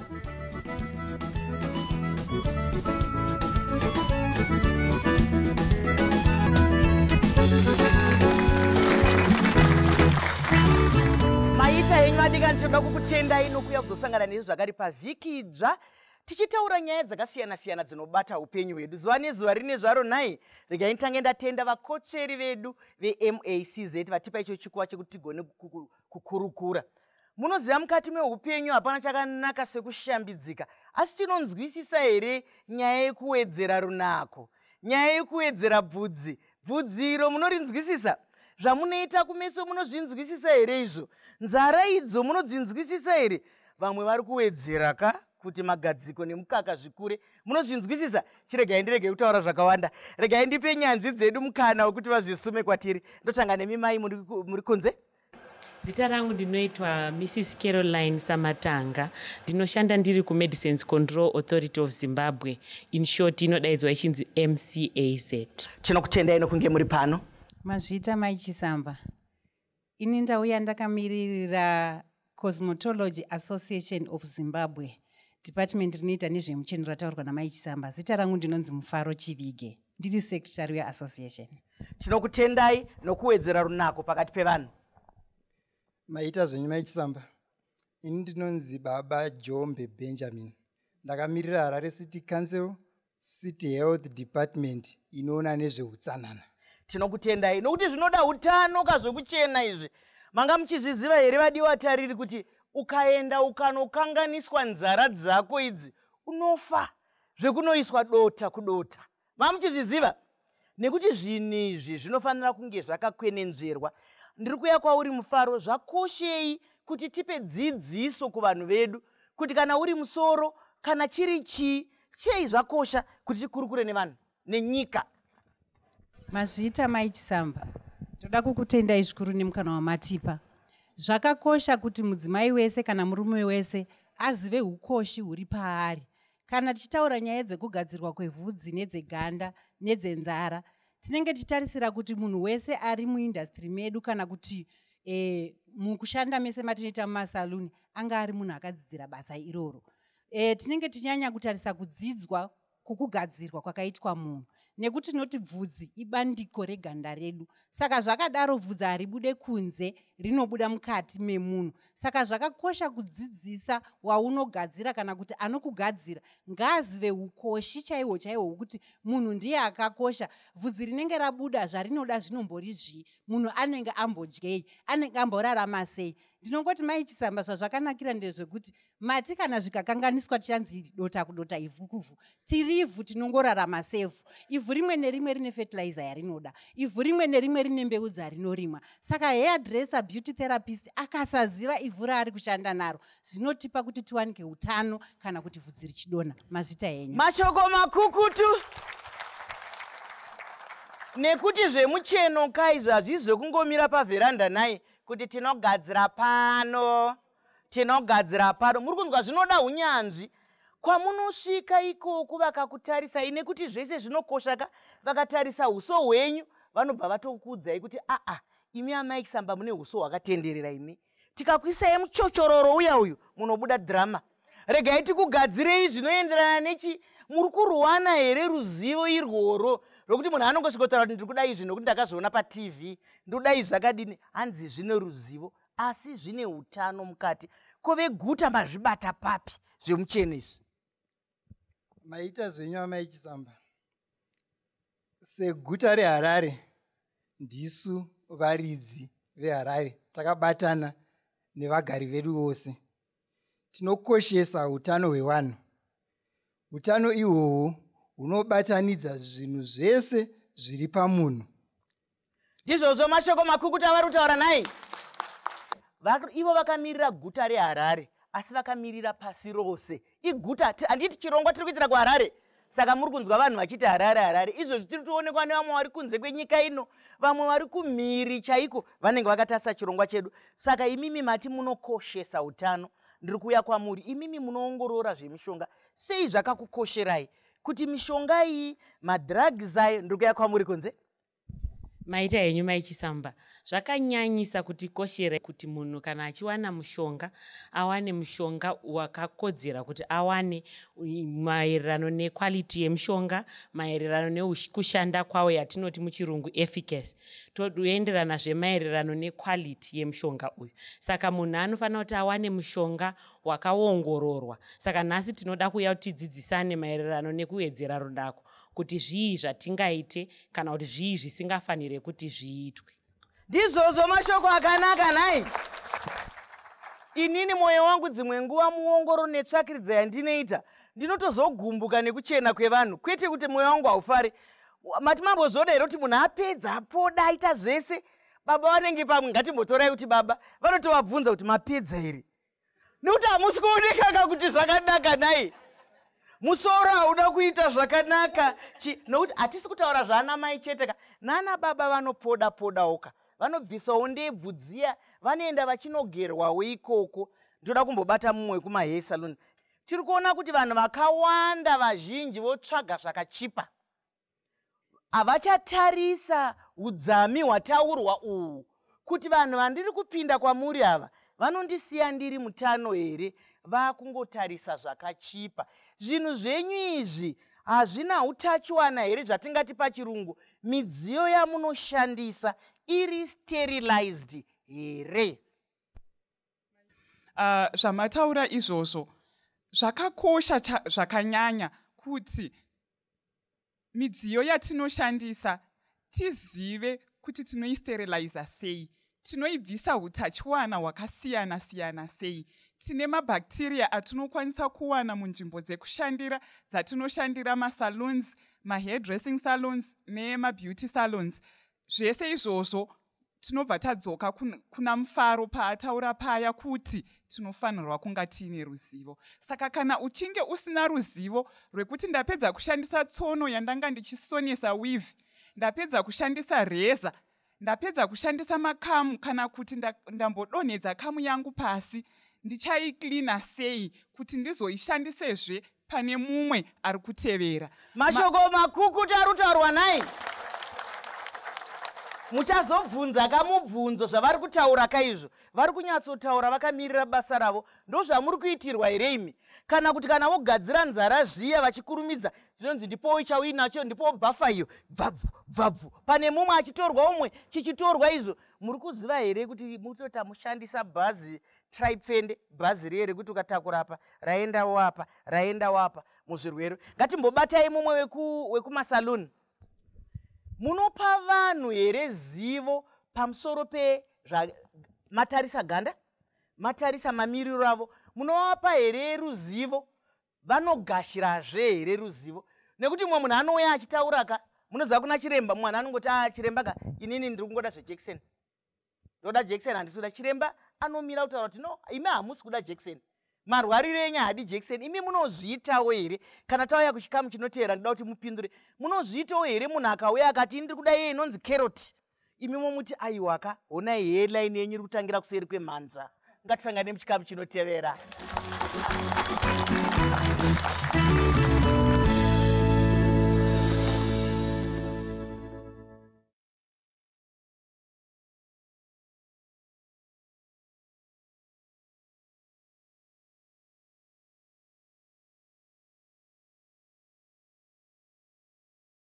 Maita henyu adikani, tinoda kukutendai nokuuya kuzosangana nesu zvakare pavhiki idzva, tichitaura nyaya dzakasiyana-siyana dzinobata upenyu hwedu zuva nezuva rine zvaro. Nhai, regai nditange ndatenda vakotsveri vedu veMACZ vatipa icho chikuva chekuti tigone kukurukura. Munoziva, mukati meupenyu hapana chakanaka sekushambidzika, asi tinonzwisisa here nyaya yekuwedzera runako, nyaya yekuwedzera bvudzi? Bvudzi iro munorinzwisisa? Zvamunoita kumeso munozvinzwisisa here izvo? Nzara idzo munodzinzwisisa here? Vamwe vari kuwedzera ka kuti magadziko nemukaka zvikure. Munozvinzwisisa? Chiregai ndirege kutaura zvakawanda, regai ndipe nyanzvi dzedu mukana wekuti vazvisume kwatiri. Ndotanga nemi mai muri kunze. Zita rangu ndinoitwa Mrs Caroline Samatanga. Ndinoshanda ndiri kuMedicines Control Authority of Zimbabwe, in short inodaidzwa ichinzi MCAZ. Tinokutendai nokunge muri pano. Mazvita, Mai Chisamba. Ini ndauya ndakamiririra Cosmetology Association of Zimbabwe, department rinoita nezvemucheno rataurwa naMai Chisamba. Zita rangu ndinonzi Mufaro Chivige, ndiri secretary weassociation. Tinokutendai nokuwedzera runako pakati pevanhu. Maita zvenyu, Mai Chisamba. Ini ndinonzi Baba Jombe Benjamin, ndakamirira Harare City Council, City Health Department inoona nezveutsanana. Tinokutendai nokuti zvinoda utano kazvekuchena izvi. Manga muchizviziva here, vadiwa tariri, kuti ukaenda ukanokanganiswa nzara dzako idzi, unofa zvekunoiswa dota kudota? Mamuchizviziva? Nekuti zvinhu izvi zvinofanira kunge zvakakwenenzverwa. Ndiri kuya kwauri, Mufaro. Zvakoshei kuti tipe dzidziso kuvanhu vedu kuti kana uri musoro, kana chiri chii, chei zvakosha kuti tikurukure nevanhu nenyika? Mazvita, Mai Chisamba. Toda kukutendai zvikuru nemukana wamatipa. Zvakakosha kuti mudzimai wese kana murume wese azive ukoshi huri paari. Kana tichitaura nyaya dzekugadzirwa kwevhudzi nedzeganda nedzenzara, tinenge tichitarisira kuti munhu wese ari muindustry medu kana kuti mukushanda mese matinoita mumasaluni anga ari munhu akadzidzira basa iroro. Tinenge tichinyanya kutarisa kudzidzwa kukugadzirwa kwakaitwa munhu, nekuti tinoti bvudzi ibandiko reganda redu. Saka zvakadaro, bvudzi haribude kunze, rinobuda mukati memunhu. Saka zvakakosha kudzidzisa waunogadzira kana kuti anokugadzira ngaazive ukoshi chaihwo chaihwo hwokuti munhu ndiye akakosha. Bvudzi rinenge rabuda, zvarinoda zvinombori zvii? Munhu anenge ambodyei? Anenge amborarama sei? Ndinongoti, Mai Chisamba, zvazvakanakira ndezvekuti mati kana zvikakanganiswa tichanzi dota kudota, ivhu kuvhu. Tiri ivhu, tinongorarama sevhu. Ivhu rimwe nerimwe rine fertilizer yarinoda, ivhu rimwe nerimwe rine mbeu dzarinorimwa. Saka hairdresser, beauty therapist akasaziva ivhu raari kushanda naro, zvinotipa kuti tiwanike utano kana kuti vhudzi richidonha. Mazvita henyu. Mashoko makukutu, nekuti zvemucheno kaizvo hazvisi zvekungomira pavheranda naye kuti tinogadzira pano, tinogadzira pano. Muri kunzwa? Zvinoda unyanzvi. Kwamunosvika ikoku vakakutarisai, nekuti zvese zvinokosha ka, vakatarisa uso hwenyu vanobva vatokuudzai kuti aa, imi amai Chisamba mune uso hwakatenderera, imi tikakuisai muchochororo uya uyu munobuda dhirama, regai tikugadzirei zvinoenderana nechi. Muri kurwana here ruzivo irworwo rwokuti munhu anongosvikotaura kuti ndiri kuda izvi nokuti ndakazviona paTV, ndoda izvi zvakadini? Hanzi zvine ruzivo asi zvine utano mukati. Ko veguta, mazvibata papi zvemucheno izvi? Maita zvenyu, amai Chisamba. Seguta reHarare, ndisu varidzi veHarare, takabatana nevagari vedu vose tinokoshesa utano hwevanhu. Utano ihwohwo hunobatanidza zvinhu zvese zviri pamunhu. Ndizvozvo, mashoko makukutu avari kutaura nai. Ivo vakamirira guta reHarare, asi vakamirira pasi rose. Iguta, handiti chirongwa tiri kuitira kuHarare? Saka muri kunzwa vanhu vachiti Harare, Harare. Izvozvi tiri toonekwa nevamwe vari kunze kwenyika ino, vamwe vari kumhiri chaiko vanenge vakatarisa chirongwa chedu. Saka imimi mati munokoshesa utano. Ndiri kuuya kwamuri imimi munoongorora zvemishonga. Sei zvakakukosherai kuti mishonga iyi, madrugs ayo? Ndiri kuuya kwamuri kunze. Maita henyu Mai Chisamba. Zvakanyanyisa kutikoshera kuti munhu kana achiwana mushonga awane mushonga wakakodzera kuti awane maererano nequality yemushonga, maererano nekushanda kwawo yatinoti muchirungu efficacy, toenderanazve maererano nequality yemushonga uyu. Saka munhu anofanira kuti awane mushonga wakaongororwa. Saka nhasi tinoda kuuya kuti tidzidzisane maererano nekuwedzera runako, kuti zvii zvatingaite kana kuti zvii zvisingafanire kuti zviitwe. Ndizvozvo, mashoko akanaka nhai. Inini mwoyo wangu dzimwe nguva muongoro netsvakiridza yandinoita ndinotozogumbuka nekuchena kwevanhu, kwete kuti mwoyo wangu haufari. Mati mambozoda here kuti munhu apedza apoda aita zvese, baba vanenge pamwe, ngatimbotorai kuti baba vanotovabvunza kuti mapedza here, nekuti hamusi kuonekaka kuti zvakanaka nhai. Musoro hauda kuita zvakanaka nokuti hatisi kutaura zvaana mai chete ka, nana baba vanopoda podawoka, vanobvisawo ndebvu dziya, vanoenda vachinogerwawo ikoko. Ndoda kumbobata mumwe wekumahair salon. Tiri kuona kuti vanhu vakawanda vazhinji votsvaga zvakachipa, havachatarisa udzami hwataurwa uhu, kuti vanhu vandiri kupinda kwamuri ava vanondisiya ndiri mutano here. Vakungotarisa zvakachipa. Zvinhu zvenyu izvi hazvina utachiwana here, zvatingati pachirungu midziyo yamunoshandisa iri sterilized here? Zvamataura izvozvo zvakakosha zvakanyanya kuti midziyo yatinoshandisa tizive kuti tinoisteriliza sei, tinoibvisa utachiwana hwakasiyana siyana sei. Tine mabhakitiriya atinokwanisa kuwana munzvimbo dzekushandira dzatinoshandira, masalons, mahairdressing salons nemabeauty salons. Zvese izvozvo tinobva tadzoka kuna Mufaro paataura paya kuti tinofanirwa kunga tiine ruzivo. Saka kana uchinge usina ruzivo rwekuti ndapedza kushandisa tsono yandanga ndichisonesa weave, ndapedza kushandisa reza, ndapedza kushandisa makamu, kana kuti ndambodonhedza kamu yangu pasi, ndichaiklina sei kuti ndizoishandisezve pane mumwe ari kutevera? Mashoko makukutu ari kutaurwa nai. Muchazobvunza kamubvunzo zvavari kutaura kaizvo. Vari kunyatsotaura vakamirira basa ravo. Ndozvamuri kuitirwa here imi? Kana kuti kana vogadzira nzara zviya vachikurumidza, zvinonzi ndipowo chauinacho, ndipowo bhafa iyo, bvabvu bvabvu, pane mumwe achitorwa, umwe chichitorwa izvo. Muri kuziva here kuti mutoti mushandisa bhazi tripfende, bhazi riye rekuti ukatakura apa raendawo apa, raendawo apa muzvirwere? Ngatimbobatai mumwe wekumasaluni. Munopa vanhu here zivo pamusoro pematarisa ganda, matarisa mamiriro avo? Munovapa here ruzivo? Vanogashirazve here ruzivo? Nekuti mumwe munhu anouya achitaura ka, munoziva kuna chiremba, mumwe munhu anongoti, "A chiremba ka, inini ndiri kungoda zvejekiseni, ndoda jekiseni, handisi kuda." Chiremba anomira kutaura kuti, "No, imi hamusi kuda jekiseni, marwariro enyu haadi jekiseni." Imi munozviitawo here? Kana tauya kuchikamu chinoteera, ndoda kuti mupindure. Munozviitawo here? Munhu akauya akati, "Ndiri kuda iye inonzi carrot," imi momuti, "Aiwaka, honai hairline yenyu iri kutangira kuseri kwemhanza"? Ngatisangane muchikamu chinotevera.